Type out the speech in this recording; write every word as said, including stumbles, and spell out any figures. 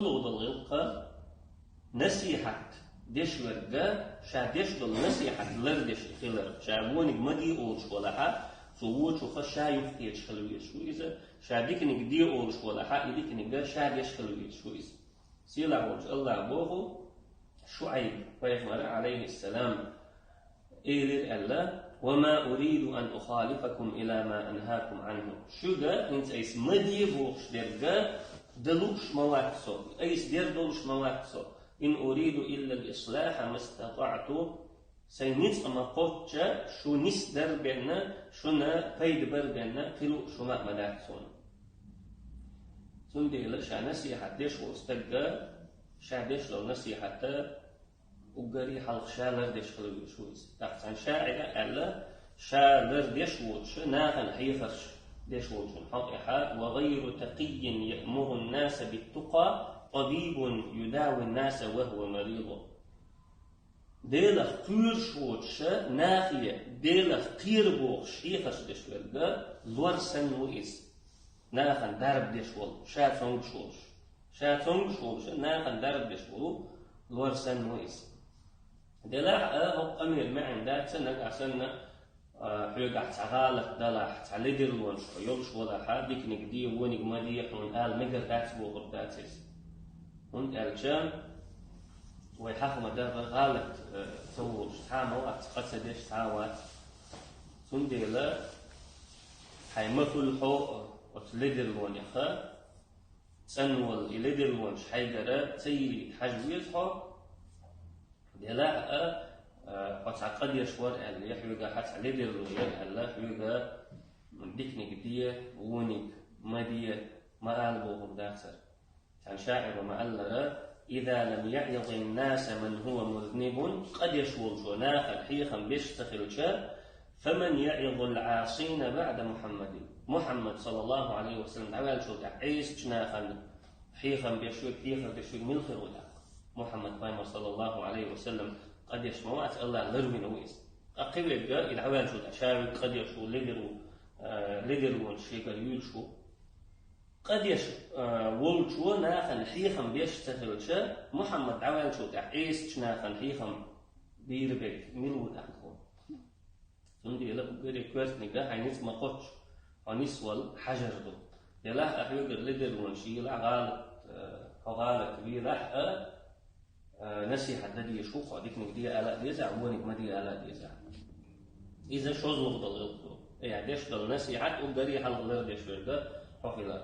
Цулугъдал гӀилкха насихьат деш верг, ша деш долу насихьат лардеш хилар, ша вониг ма де олуш валахьа, цу вочуха ша юххечу хила везаш ву иза, ша диканиг де олуш валахьа, и диканиг ша деш хила везаш ву иза. Сийлахь волчу Аллаха боху, Шуайб пайхамара, алейхиссалам, элира аьлла: «Ва ма уриду ан ухалифакум ила ма анхакум анху». Шуьга хӀинца айса ма де бохуш дерг дан лууш ма вац со, айса дер долуш ма вац со. «Ин уриду иллал ислаха мастатаъту». Сайн ницкъ ма кхоччу, шу нисдар бенна, шуна пайда бар бенна, кхин лууш хӀума а ма дац суна. Цундела ша насихьат деш волу стагга, ша деш долу насихьата уггаре хьалха ша лардеш хила везаш ву иза. ТӀаккха цхьана шаӀира аьлла, ша лардеш воцуш, нахана хьехарш деш волчун хьокъехьа: «Ва гайру такиййин яъмуру ннаса биттукъа, табибун юдави ннаса ва хӀува мариду». Делах кхоьруш воцуш, нахе Делах кхера бохуш хьехарш деш верг, лор санна ву иза. Нахана дарба деш волу, ша цомгуш волуш. Ша цомгуш волуш, нахана дарба деш волу лор санна ву иза. Делахь а, хӀокху къамелан маьӀна дац, нагахь санна, а, хьоьгахь цхьа гӀалат далахь, цхьа ледарлонаш хьо йолуш валахьа, диканиг де, вониг ма де хьуна ала мегар дац бохург дац иза. ХӀунда аьлча вай хьаха ма-дарра гӀалат, э, ца волуш цхьа а ма вац, къа ца деш цхьа а вац. Цундела хьайн ма хуьлу хьо оцу ледарлонеха, цӀанвала и ледарлонаш хьайгара ца йиллийта хьажа веза хьо, делахь а, а, хьо цхьа къа деш вара аьлла, я хьоьгахь цхьа ледарло яра аьлла, хьоьга диканиг де, вониг ма де, ма ала бохург дацара. Цхьана шаӀиро ма-аллара: «Иза лам яъизин наса ман хӀува музнибун», къа деш волчо нахана хьехам беш ца хилча, «фаман яъизул Ӏасина баъда Мухьаммадин». Мухьаммад, саллаллаху Ӏалайхи ва саллам, дӀаваьллачул тӀаьхьа Ӏесачу нахана хьехам беш верг, хьехар деш верг мила хир ву тӀаккха? Мухьаммад пайхамар, саллаллаху Ӏалайхи ва саллам, къа деш ма вац, Аллаха ларвина ву иза. Ткъа кхин верг, и дӀаваьллачул тӀаьхьа ша верг къа деш ву, ледир ву, а, ледир ву, шегара юьйлуш ву. Къа деш, а, волчо нахана хьехам беш ца хилча, Мухьаммад дӀаваьллачул тӀаьхьа Ӏесачу нахана хьехам бийр берг мила ву тӀаккха? Цундела уггаре коьртаниг хьайн ницкъ ма кхоччу, хьо нисвала хьажар ду. Делахь а хьоьгара ледарлонаш йийлахь, гӀалат, а, хьо гӀалат вийлахь а, а, насихьат дан дезаш ву хьо, диканиг де ала а дезахь, вониг ма де ала а дезахь. Иза шозлагӀа долу гӀиллакх ду. Айхьа деш долу насихьат уггаре хьалха лардеш верг хьо хилар.